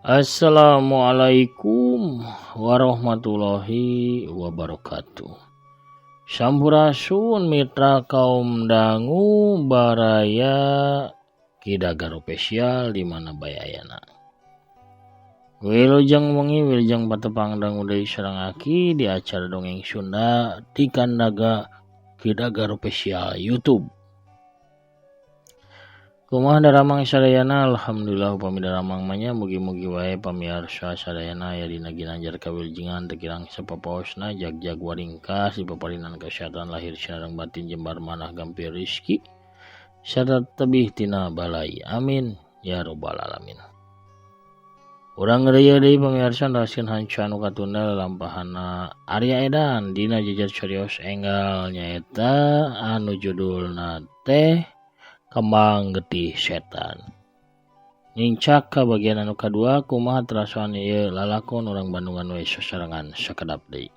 Assalamualaikum warahmatullahi wabarakatuh. Sampurasun mitra kaum dangu baraya Ki Dagar Official di mana bae ayana. Wilujeng wengi wilujeng patepang dangu deui sareng Aki di acara dongeng Sunda di Kandaga Ki Dagar Official YouTube. Kumaha daramang sadayana, alhamdulillah upami daramang mah nya, mugi-mugi wae pamiarsa sadayana aya dina ginanjar kawilujengan teu kirang sapapaosna jag-jag waringkas dipaparinan kesehatan lahir sareng batin jembar manah gampir rizki sarta tebih tina balai, amin ya robbal alamin. Urang ngeureuyeuh deui pamiarsa neraskeun hanca anu katunda lalampahana Arya Edan dina jejer carios enggal nyaeta anu judulna teh Kembang Getih Setan. Nincak ka bagian anu kadua kumaha terasoan ieu lalakon urang Bandungan we sasarengan sakedap deui.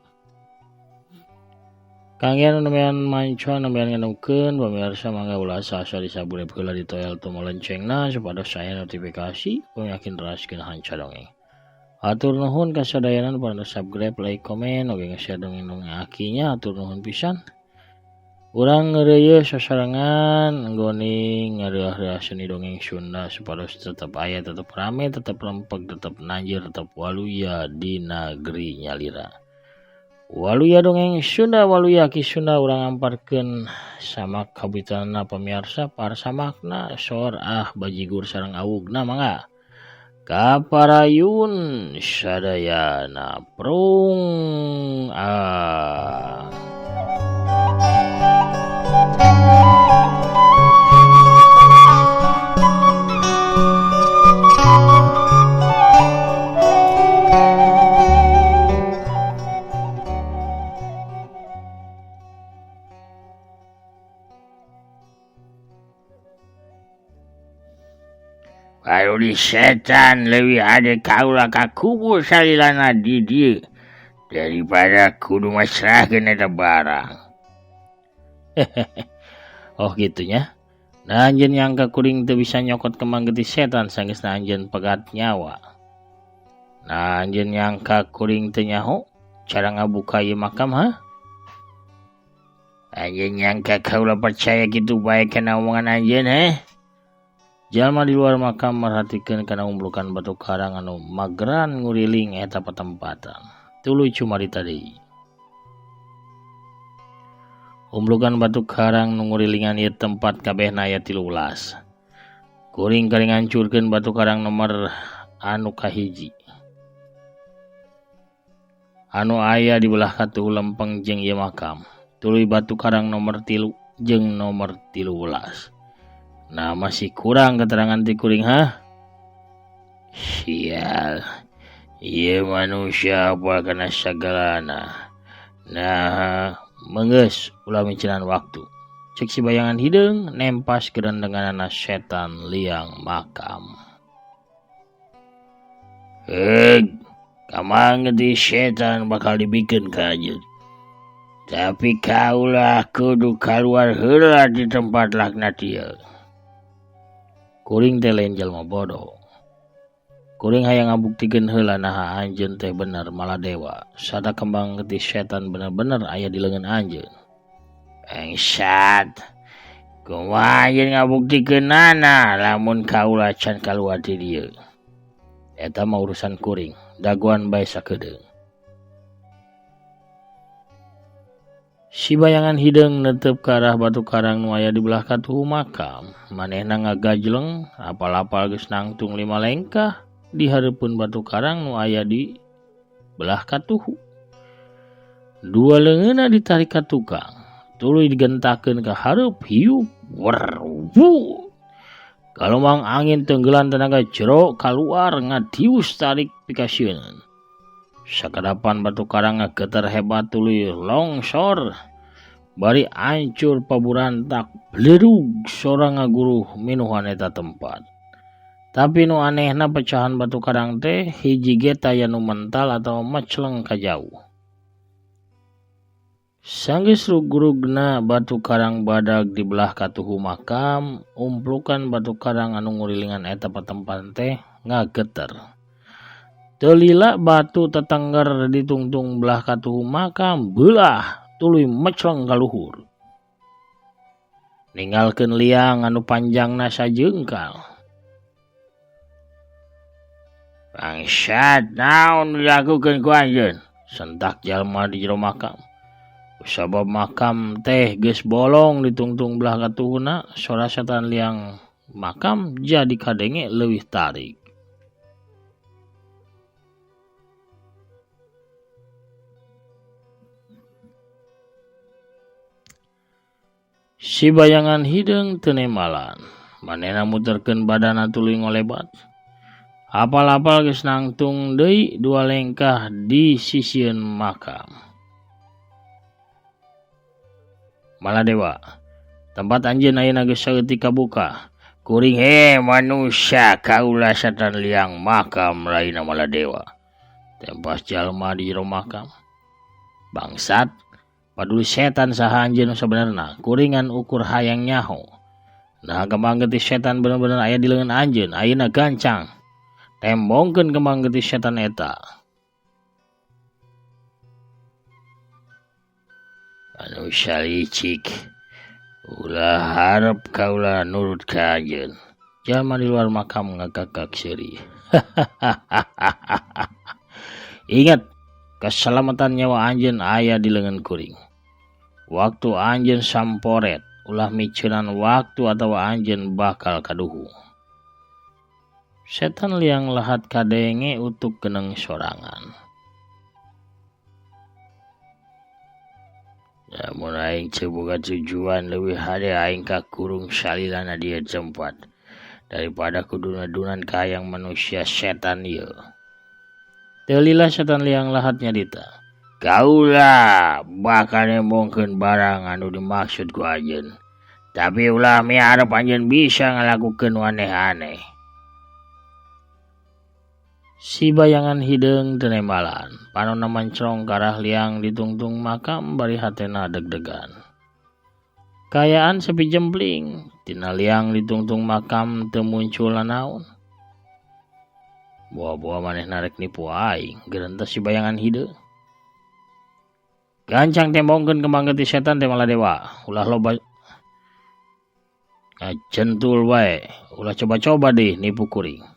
Kangge anu nembean manco nembean ngenukeun pamirsa mangga ulah asa-asa disabunep heula ditoel tombol loncengna supados aya notifikasi upami yakin teraskeun hanca dongeng. Hatur nuhun ka sadayana nu parantos subscribe, like, komen, oge nge-share dongeng-dongeng akinya, hatur nuhun pisan. Urang ngeureuyeuh sasarengan nggoning ngareuah-reuah seni dongeng Sunda supados tetep aya, tetep rame, tetep rempeg, tetep nanjir, tetep waluya di negeri nyalira. Waluya dongeng Sunda, waluya Ki Sunda urang amparkeun samak kabitanana pamiarsa parsamakna sor ah bajigur sareng awugna mangga. Kaparayun sadayana prung ah. Baru di setan leuwih hade kaula ka kubur salilana di dieu daripada kudu masrahkeun eta barang. Oh gitunya. Nah anjeun nyangka kuring teu bisa nyokot kembang getih setan sanggeusna anjeun pegat nyawa. Nah anjeun nyangka kuring teu nyaho cara ngabuka ieu makam ha? Anjeun nyangka kaula percaya kitu bae kana omongan anjeun heh? Jalma di luar makam merhatikeun kana umblukan batu karang anu mageran nguriling eta patempatan. Tuluy cumarita deui. Umblukan batu karang nu ngurilingan ieu tempat kabehna aya 13. Kuring kali ngancurkeun batu karang nomor anu kahiji. Anu aya di belah katuhu lempeng jeung ieu makam. Tuluy batu karang nomor 3 jeung nomor 13. Nah masih kurang keterangan ti kuring ha? Sial, ieu manusia apa kana sagalana. Nah, menggeus ulah micenan waktu. Cek si bayangan hideung nempas gerendenganana setan liang makam. Heg, kamang getih setan bakal dibikeun ka anjeun. Tapi kaulah kudu kaluar heula di tempat laknat ieu. Kuring teh lain jalma bodoh. Kuring hayang ngabuktikeun heula naha anjeun teh bener maladewa. Sada kembang getih setan bener-bener aya di leungeun anjeun. Bangsat. Kumaha anjeun ngabuktikeunana lamun kaula can kaluar ti dieu? Eta mah urusan kuring, dagoan bae sakedeung. Si bayangan hideung netep ka arah batu karang nu aya di belah katuhu makam. Manehna ngagajleng, apal-apal geus nangtung 5 lengkah di hareupeun batu karang nu aya di belah katuhu. Dua leungeunna ditarik ka tukang, tuluy digentakeun ka hareup hiup wer wu. Galomang angin tenggelan tenaga jero kaluar ngadius tarik pikasieun. Sakadapan batu karang ngageter hebat tuluy longsor bari ancur paburantak blerug sora ngaguruh minuhan eta tempat. Tapi nu anehna pecahan batu karang teh hiji ge taya nu mental atau mecleng ka jauh. Sanggeus rug-rugna batu karang badag di belah katuhu makam, umplukan batu karang anu ngurilingan eta patempan teh ngageter. Teu lila batu tetengger ditungtung belah katuhu makam beulah tuluy mecleng ka luhur. Ninggalkeun liang anu panjangna sajengkal. Bangsat, naon dilakukeun ku anjeun? Sentak jalma di jero makam. Sabab makam teh geus bolong ditungtung belah katuhuna, sora setan liang makam jadi kadenge leuwih tarik. Si bayangan hideung teu nemalan, manehna muterkeun badanna tuluy ngolebat. Apal-apal geus nangtung deui dua lengkah di sisieun makam. Maladewa, tempat anjeun ayeuna geus saeutik kabuka. Kuring he manusia kaula setan liang makam lainna Maladewa. Tempas jalma di jero makam. Bangsat, paduli setan saha anjeun sabenerna, kuringan ukur hayang nyaho. Nah kembang getih setan bener-bener aya di leungeun anjeun, ayeuna gancang. Tembongkeun kembang getih setan eta. Manusia licik, ulah harap kaula nurut ka anjeun. Jalma di luar makam ngakakak seuri. Ingat, keselamatan nyawa anjeun aya di leungeun kuring. Waktu anjeun samporet, ulah miceunan waktu atawa anjeun bakal kaduhung. Setan liang lahat kadenge utuk geneng sorangan. Lamun aing teu boga tujuan leuwih hade aing kakurung salilana di ieu tempat daripada kudu nedunan ka hayang manusia setan ieu. Teu lila setan liang lahat nyarita. Kaula bakal nembongkeun barang anu dimaksud ku anjeun. Tapi ulah miharep anjeun bisa ngalakukeun nu aneh-aneh. Si bayangan hideung teu nembalan, panonna mancrong ka arah liang ditungtung makam bari hatena deg-degan. Kaayaan sepi jempling, tina liang ditungtung makam teu muncul nanaon. Boa-boa manehna rek nipu aing, geurenteh si bayangan hideung. Gancang tembongkeun kembang getih setan teh Maladewa, ulah loba ngajentul wae, ulah coba-coba deh nipu kuring.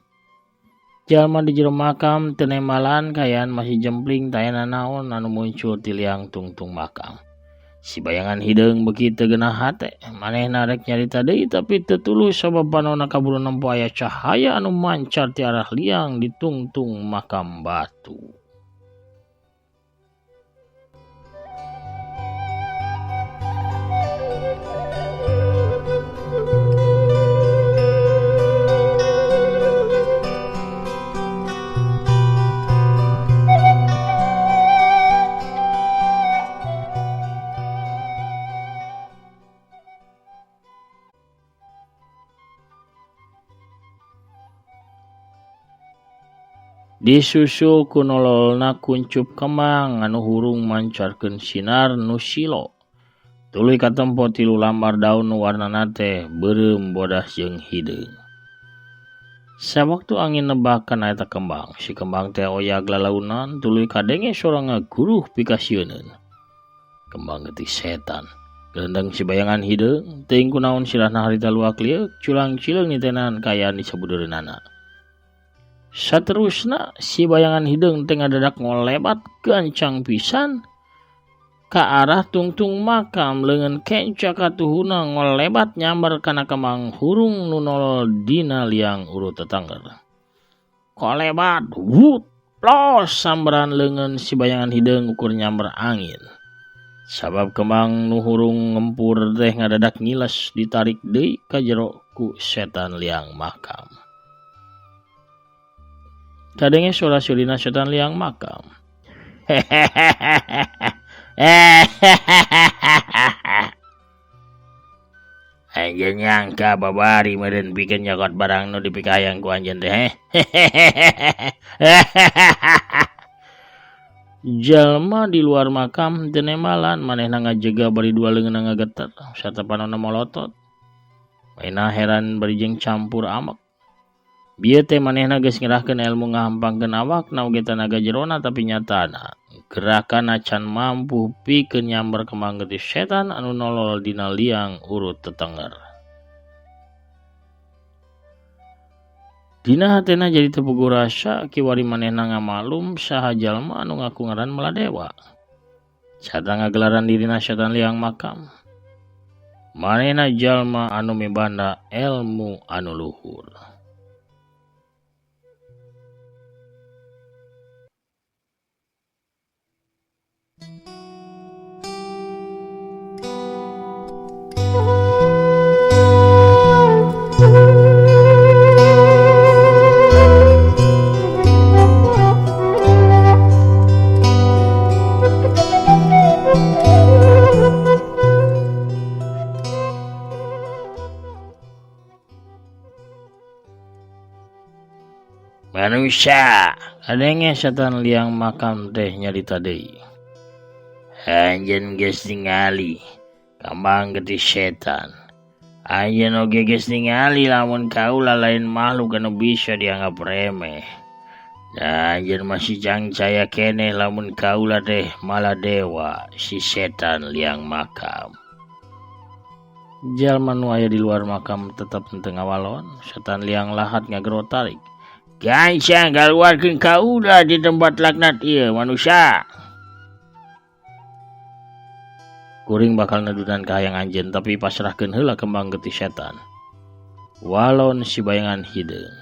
Jalma di jero makam teu nembalan kaayaan masih jempling taya nanaon anu muncul ti liang tungtung makam. Si bayangan hideung beuki teu geunah hate, manehna rek nyarita deui tapi teu tulus sabab panonna kaburu nempo aya cahaya anu mancar ti arah liang di tungtung makam batu. Disusul ku nololna kuncup kembang anu hurung mancarkeun sinar nu silo. Tuluy katempo tilu lambar daun nu warnana teh beureum bodas jeung hideung. Sawaktu angin nebak kana eta kembang, si kembang teh oyag lalaunan tuluy kadenge sora ngaguruh pikasieuneun. Kembang getih setan. Gelendeng si bayangan hideung, teuing kunaon sirahna harita luak lieuk, culang-cileung nitenan kaayaan di sabudeureunana. Saterusna si bayangan hideung teh ngadadak ngolebat gancang pisan ka arah tungtung makam, leungeun kenca katuhuna ngolebat nyambar kana kembang hurung nu nolol dina liang urut tetangger. Kolebat wut plos sambaran leungeun si bayangan hideung ukur nyamber angin. Sabab kembang nu hurung ngempur teh ngadadak ngiles ditarik deui ka jero ku setan liang makam. Kadenge sora seurina setan liang makam. Anjeun nyangka babari meureun pikeun nyokot barang nu dipikayang ku anjeun teh. Jalma di luar makam teu nembalan, manehna ngajega bari dua leungeunna ngageter sarta panonna molotot. Manehna heran bari jeung campur amek. Bieu teh manehna geus ngerahkeun ilmu ngahampangkeun awakna oge tanaga jerona tapi nyatana gerakan acan mampu pikeun nyamber kembang getih setan anu nolol dina liang urut tetenger. Dina hatena jadi teu puguh rasa kiwari manehna ngamalum saha jalma anu ngaku ngaran Maladewa. Sarta ngagelaran dirina setan liang makam. Manehna jalma anu mibanda elmu anu luhur. Manusia, kadenge setan liang makam teh nyarita deui. Anjeun geus ningali kambang getih setan. Anjeun oge geus ningali lamun kaula lain makhluk anu bisa dianggap remeh. Da anjeun masih cangcaya keneh lamun kaula teh Maladewa si setan liang makam. Jalma nu aya di luar makam tetep henteu ngawalon, setan liang lahat ngagero tarik. Gancang kaluarkeun kaula di tempat laknat ieu manusia. Kuring bakal nedunan ka hayang anjeun tapi pasrahkeun heula kembang getih setan. Walon si bayangan hideung.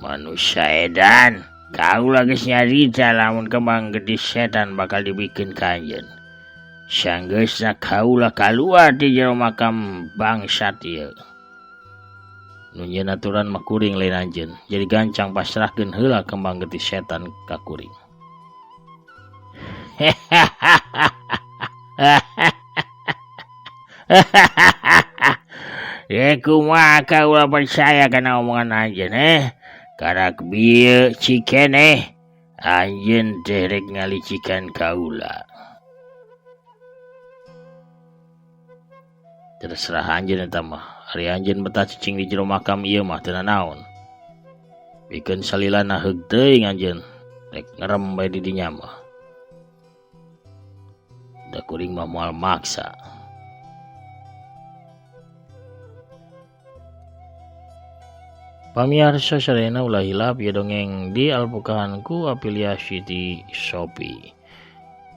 Manusia edan, kaula geus nyarita lamun kembang getih setan bakal dibikeun ka anjeun. Sanggeusna kaula kaluar ti jero makam bangsat ieu. Nu nyieun aturan mah kuring lain anjeun, jadi gancang pasrahkeun heula kembang getih setan ka kuring. Ye kumaha kaula percaya kana omongan anjeun eh? Karak bieu cikeneh anjeun teh rek ngalicikan kaula. Terserah anjeun eta mah. Ari anjeun betah cicing di jero makam ieu mah teu nanaon. Pikeun salilana heug teuing anjeun rek ngerem bae di dinya mah. Da kuring mah moal maksa. Pamiarsa sadayana ulah hilap ieu dongeng di alpukahanku afiliasi ti Shopee.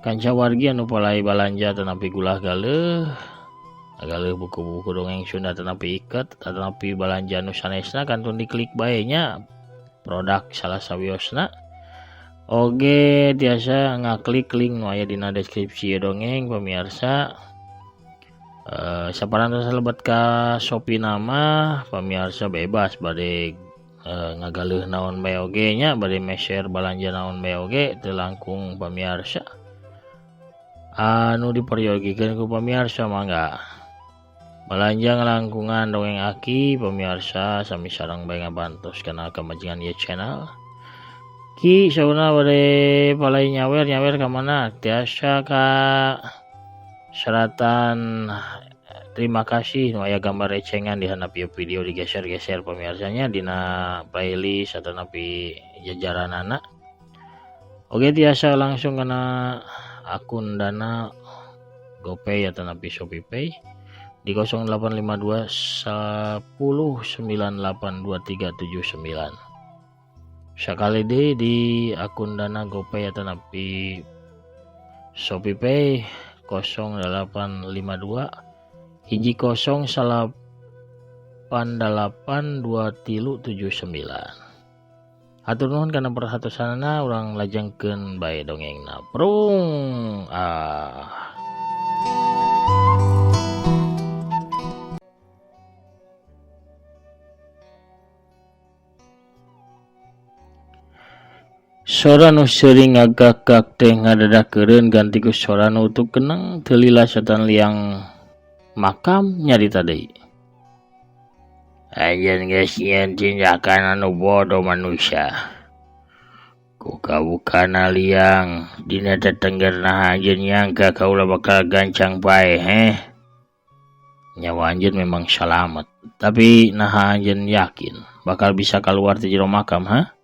Kanca wargi anu palai balanja tanapi gulah galeuh agaleuh buku-buku dongeng Sunda tanapi iket tanapi balanja nu sanesna kantun diklik bae nya produk salah sawiosna. Oge tiasa ngaklik link nu aya dina deskripsi dongeng pamiarsa. Saparantos lebet ka Shopee nama pamiarsa bebas bade ngagaleuh naon bae oge nya, bade meser balanja naon bae oge teu langkung pamiarsa. Anu diperyogikeun ku pamiarsa mangga. Balanja ngalangkungan dongeng aki pamiarsa sami sareng bae ngabantos kana kamajengan ieu channel. Ki sauna bade palai nyawer nyawer ka mana tiasa ka seratan terima kasih nu aya gambar recengan di handap ieu video digeser-geser pamiarsanya dina playlist atanapi jajaranana. Oke tiasa langsung kana akun Dana GoPay atanapi ShopeePay di 0852 10 98 2379. Sakali deui di akun Dana GoPay atanapi ShopeePay 0852 10 88 2379. Hatur nuhun kana perhatosanana, urang lajengkeun bae dongengna. Prung ah. Sora nu seuring ngagak-gak teh ngadadak keureun ganti ku sora nu utuk keneng teu lila setan liang makam nyarita deui. Anjeun geus nyieun tindakan anu bodoh manusia. Ku kabukana liang dina tetenggerna anjeun nyangka kaula bakal gancang paeh heh. Nyawa anjeun memang salamet, tapi naha anjeun yakin bakal bisa kaluar ti jero makam, ha?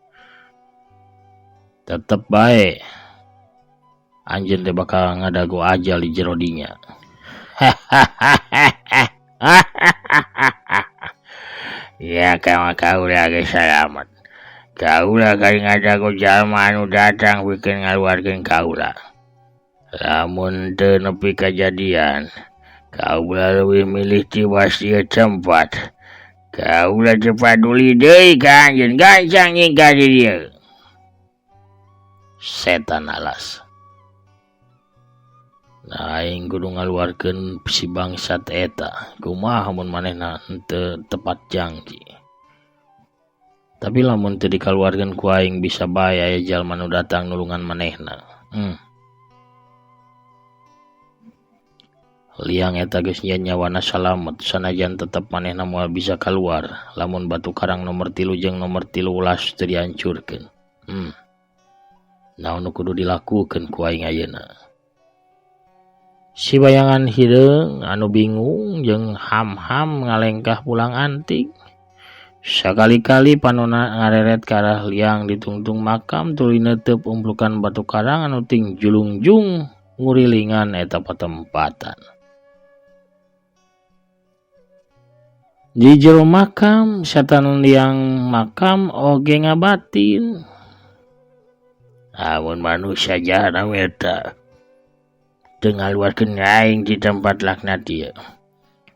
Tetep bae anjeun teh bakal ngadago ajal di jero dinya. Ya kama kaula geus salamet. Kaula kali ngadago jalma anu datang pikeun ngaluarkeun kaula. Lamun teu nepi kajadian, kaula leuwih milih tiwas ieu tempat. Kaula teu paduli deui ka anjeun gancang nyingkah di dieu. Setan alas. Nah, aing kudu ngaluarkeun si bangsat eta. Kumaha mun manehna henteu tepat janji. Tapi lamun teu dikaluarkeun ku aing bisa bae aya jalma nu datang nulungan manehna. Liang eta geus nyieun nyawana salamet sanajan tetep manehna moal bisa kaluar lamun batu karang nomor 3 jeung nomor 13 teu dihancurkeun. Naon nu kudu dilakukeun ku aing ayeuna? Si bayangan hideung anu bingung jeung ham-ham ngalengkah pulang anting. Sakali-kali panona ngareret ka arah liang ditungtung makam tuluy neuteup umplukan batu karang anu ting julungjung ngurilingan eta patempatan. Di jero makam, setan liang makam oge ngabatin. Amun manusia jahat eta teu ngaluarkeun aing di tempat laknat ieu.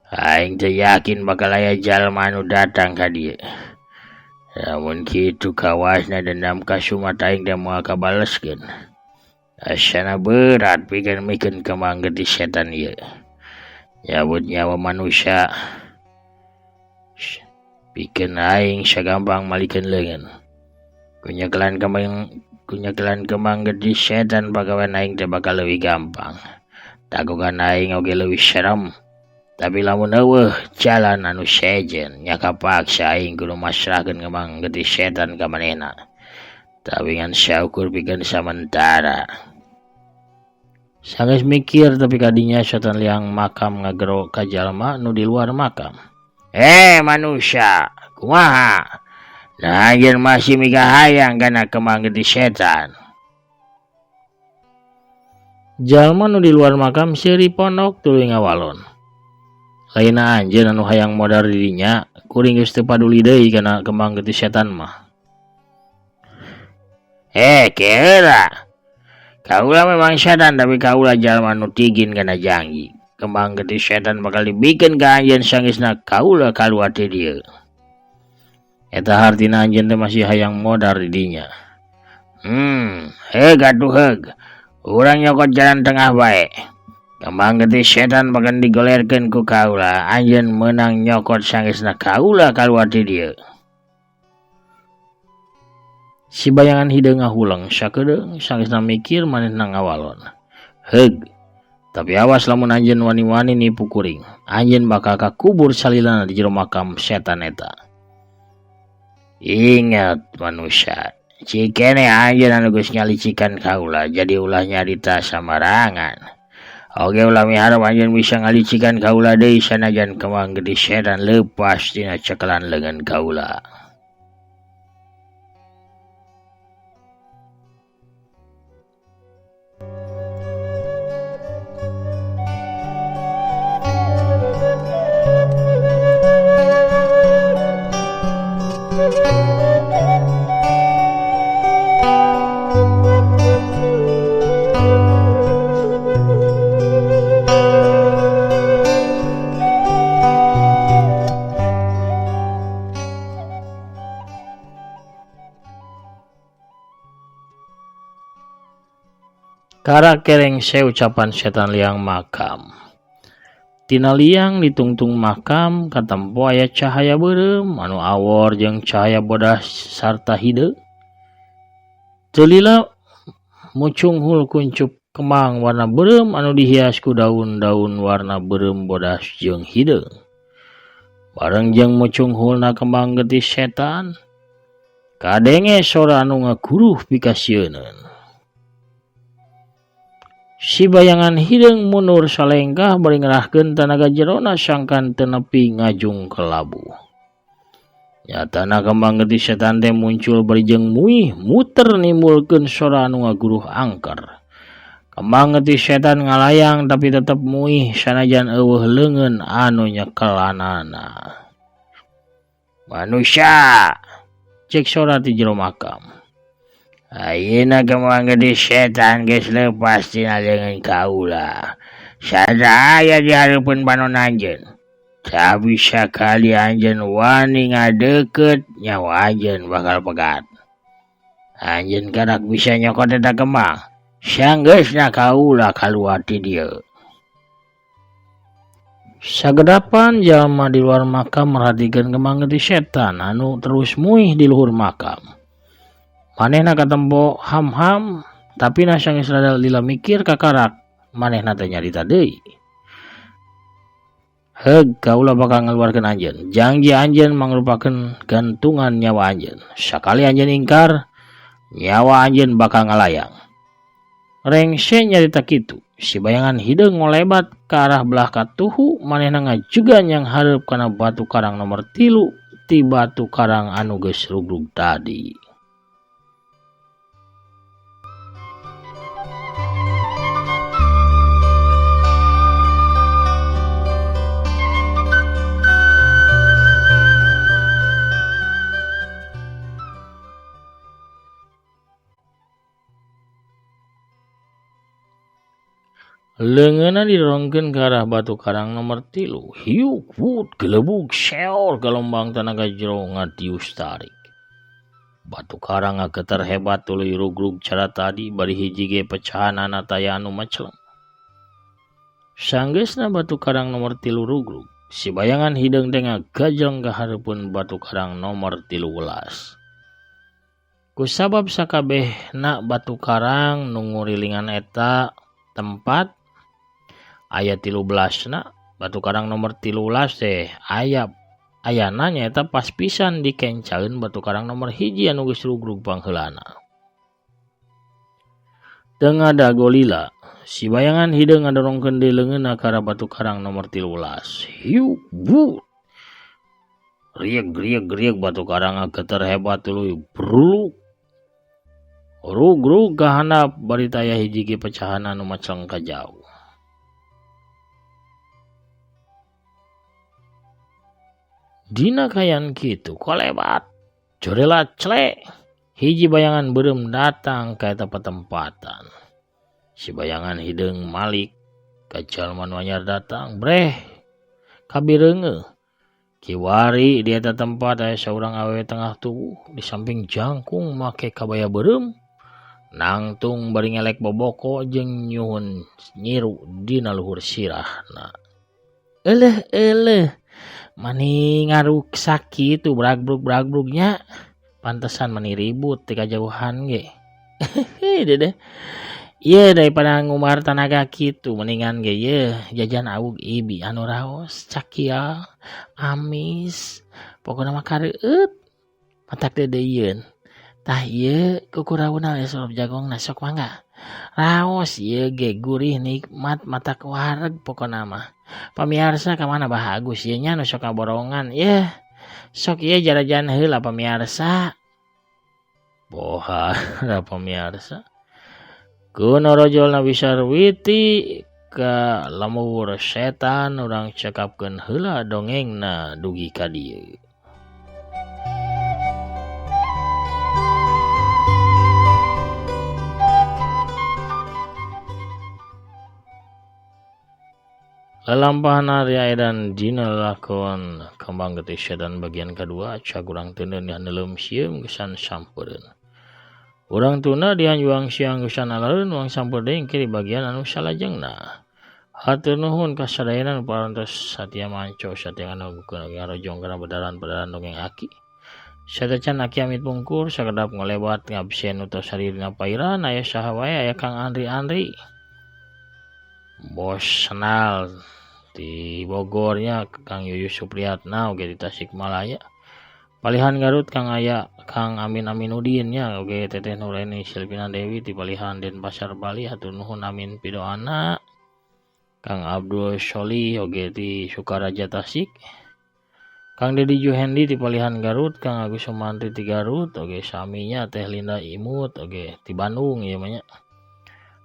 Aing teu yakin bakal aya jalma anu datang ka dieu. Lamun kitu kawasna dendam kasumat aing teh moal kabaleskeun. Asana berat pikeun mikeun kembang getih setan ieu. Nyabut nyawa manusia. Pikeun aing sagampang malikeun leungeun. Kunyekelan kembang getih setan pagawean aing teh bakal leuwih gampang. Dagogan aing oge leuwih serem. Tapi lamun eueuh jalan anu sejen nya kapaksa aing kudu masrahkeun kembang getih setan ka manehna. Tapi ngan saukur pikeun samentara. Sanggeus mikir tapi kadinya setan liang makam ngagero ka jalma nu di luar makam. Manusia, kumaha? Nah, anjeun masih mikahayang kana kembang getih setan. Jalma nu di luar makam seuri pondok tuluy ngawalon. Lainna anjeun anu hayang modar di dinya, kuring geus teu paduli deui kana kembang getih setan mah. Kira. Kaula memang setan tapi kaula jalma nu tigin kana janji. Kembang getih setan bakal dibikeun ka anjeun sanggeusna kaula kaluar ti dieu. Eta hartina anjeun teh masih hayang modar di dinya. Heug atuh heug. Urang nyokot jalan tengah bae. Kembang getih setan bakal digolerkeun ku kaula, anjeun meunang nyokot sanggeusna kaula kaluar ti dieu. Si bayangan hideung ngahuleng sakedeung sanggeusna mikir manehna ngawalon. Heug. Tapi awas lamun anjeun wani-wani nipu kuring, anjeun bakal kakubur salilana di jero makam setan eta. Ingat manusia, cikene anjeun anu geus ngalicikan kaula jadi ulah nyarita samarangan. Oge ulah miharep anjeun bisa ngalicikan kaula deui sanajan kembang getih setan leupas tina cekelan leungeun kaula. Kara kerengse ucapan setan liang makam. Tina liang ditungtung makam katempo aya cahaya beureum anu awor jeung cahaya bodas sarta hideung. Teu lila mucunghul kuncup kembang warna beureum anu dihias ku daun-daun warna beureum bodas jeung hideung. Bareng jeung mucunghulna kembang getih setan, kadenge sora anu ngaguruh pikasieuneun. Si bayangan hideung mundur salengkah bari ngerahkeun tanaga jerona sangkan teu nepi ngajung kelabu. Nyatana kembang getih setan teh muncul bari jeung muih muter nimbulkeun sora anu ngaguruh angker. Kembang getih setan ngalayang tapi tetep muih sanajan eueuh leungeun anu nyekelanana. Manusia, cek sora ti jero makam. Ayeuna kembang getih setan geus leupas tina leungeun kaula. Sada aya di hareupeun panon anjeun. Tapi sakali anjeun wani ngadeukeut, nyawa anjeun bakal pegat. Anjeun karak bisa nyokot eta kembang. Sanggeusna kaula kaluar ti dieu. Sagedapan jalma di luar makam merhatikeun kembang getih setan anu terus muih di luhur makam. Manehna katempo ham-ham, tapi na sanggeus rada lila mikir kakarak, manehna teh nyarita deui. Heug, kaula bakal ngaluarkeun anjeun. Janji anjeun mangrupakeun gantungan nyawa anjeun. Sakali anjeun ingkar, nyawa anjeun bakal ngalayang. Rengse nyarita kitu, si bayangan hideung ngolebat ka arah belah katuhu, manehna ngajugan yang hareup kana batu karang nomor 3 ti batu karang anu geus rugrug tadi. Leungeunna didorongkeun ka arah batu karang nomor 3. Hiuk wut gelebug seor galombang tanaga jero ngatius tarik. Batu karang ngageter hebat tuluy rugrug cara tadi bari hiji ge pecahanana taya anu maceleng. Sanggeusna batu karang nomor 3 rugrug, si bayangan hideung teh ngagajleng ka hareupeun batu karang nomor 13. Kusabab sakabehna batu karang nu ngurilingan eta tempat aya 13 na batu karang nomor 13 teh aya ayana nyaeta pas pisan dikencaeun batu karang nomor 1 anu geus rugrug pangheulana. Teu ngadago lila, si bayangan hideung ngadorongkeun deui leungeunna ka arah batu karang nomor 13. Hiuk bu. Rieg rieg rieg batu karang ngageter hebat tuluy bruluk. Rugrug ka handap bari taya hiji ge pecahan anu maceng ka jauh. Dina kayan kitu kolebat jorela cle hiji bayangan beureum datang ka eta patempatan. Si bayangan hideung malik ka jalma nu anyar datang breh kabireungeuh. Kiwari di eta tempat aya saurang awewe tengah tubuh di samping jangkung make kabaya beureum nangtung bari ngelek boboko jeung nyuhun nyiru dina luhur sirahna. Eleh eleh mani ngaruk sakit tuh bragbrug-bragbrugnya pantesan mani ribut ti kajauhan ge. Dedeh. Ieu daripada ngumbar tanaga kitu mendingan ge yeuh jajan awug ibi anu raos cakial amis pokona mah kareueut matak deudeuieun. Tah ieu kukurauna we solup jagongna sok mangga. Raos ieu ge gurih nikmat matak wareg pokona mah. Pamiarsa ka mana Bah Agus ieu nya nu sok ngaborongan yeuh. Sok ieu jarajan heula pamiarsa. Bohara pamiarsa. Kuno rojol Nabi Sarwiti ka lemur setan urang cekapkeun heula dongengna dugi ka dieu. Lalampahan Arya Edan dina lakon Kembang Getih Setan bagian kedua cag urang teuneun dihaneuleum sieum gesan sampereun. Urang tuna dihanjuang siang gesan alareun wang sampeur deui engke di bagian anu salajengna. Hatur nuhun ka sadayana nu parantos satia manco satia nganagukeun ngarojong kana bedaran-bedaran dongeng aki. Satacan aki amit pungkur sakedap ngalebat ngabsen utawa saririna pairan aya saha wae aya Kang Andri-Andri. Bos senal di Bogornya Kang Yuyus Supriyatna oge di Tasikmalaya. Palihan Garut Kang aya Kang Amin Aminudin nya oge Teteh Nuraini Silvina Dewi ti Palihan Denpasar Bali hatur nuhun amin pidoana. Kang Abdul Sholih oge ti Sukaraja Tasik. Kang Dedi Juhendi ti Palihan Garut, Kang Agus Sumantri ti Garut oge saminya Teh Linda Imut oge ti Bandung ieu mah nya.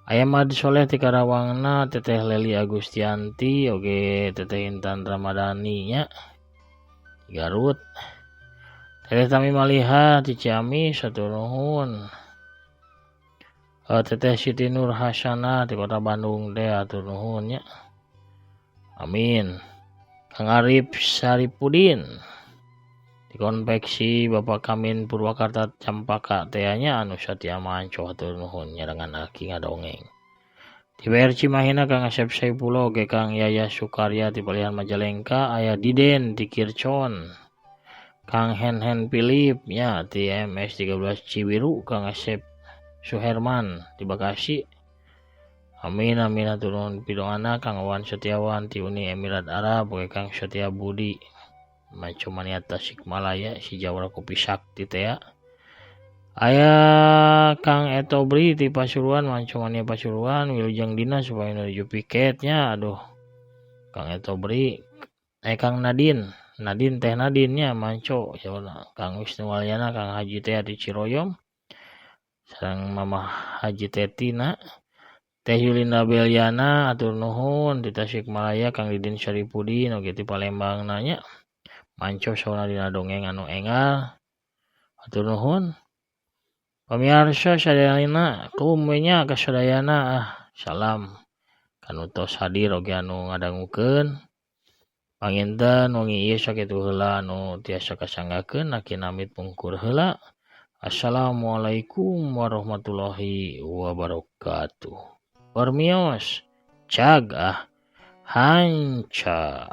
Aya Mad Soleh ti Karawangna, Teteh Leli Agustianti oge Teteh Intan Ramadhani nya ti Garut. Teteh Tami Maliha ti Ciamis hatur nuhun. Teteh Siti Nur Hasanah ti Kota Bandung teh hatur nuhun nya. Amin. Kang Arif Saripudin di konveksi Bapak Kamin Purwakarta Campaka teh nya anu satia manco hatur nuhun nyarengan aki ngadongeng. Di BR Cimahina Kang Asep Saipullah oge Kang Yaya Sukarya ti Palihan Majalengka aya Diden ti Kircon. Kang Henhen Philip nya ti MS 13 Cibiru Kang Asep Suherman di Bekasi. Amin amin hatur nuhun pidoana Kang Wan Setiawan ti Uni Emirat Arab oge Kang Setia Budi Manco Mania Tasikmalaya si Jawara Kopi Sakti teh. Aya Kang Etobri ti Pasuruan Manco Mania Pasuruan wilujeng dina supaya nuju piketnya aduh Kang Etobri Kang Nadine Nadine teh Nadine nya Manco sauna Kang Wisnu Walyana Kang Haji teh di Ciroyom sareng Mamah Haji Tetina Teh Yulinda Beliana atur nuhun di Tasikmalaya Kang Didin Syaripudin oge ti Palembang nanya Manco sauna dina dongeng anu engal atur nuhun. Pamiarsa sadayana kumenya kasadayana salam kanu tos hadir oge anu ngadangukeun panginten wengi ieu sakitu heula anu tiasa kasanggakeun aki namit pungkur heula. Assalamualaikum warahmatullahi wabarakatuh. Permios cag ah hanca.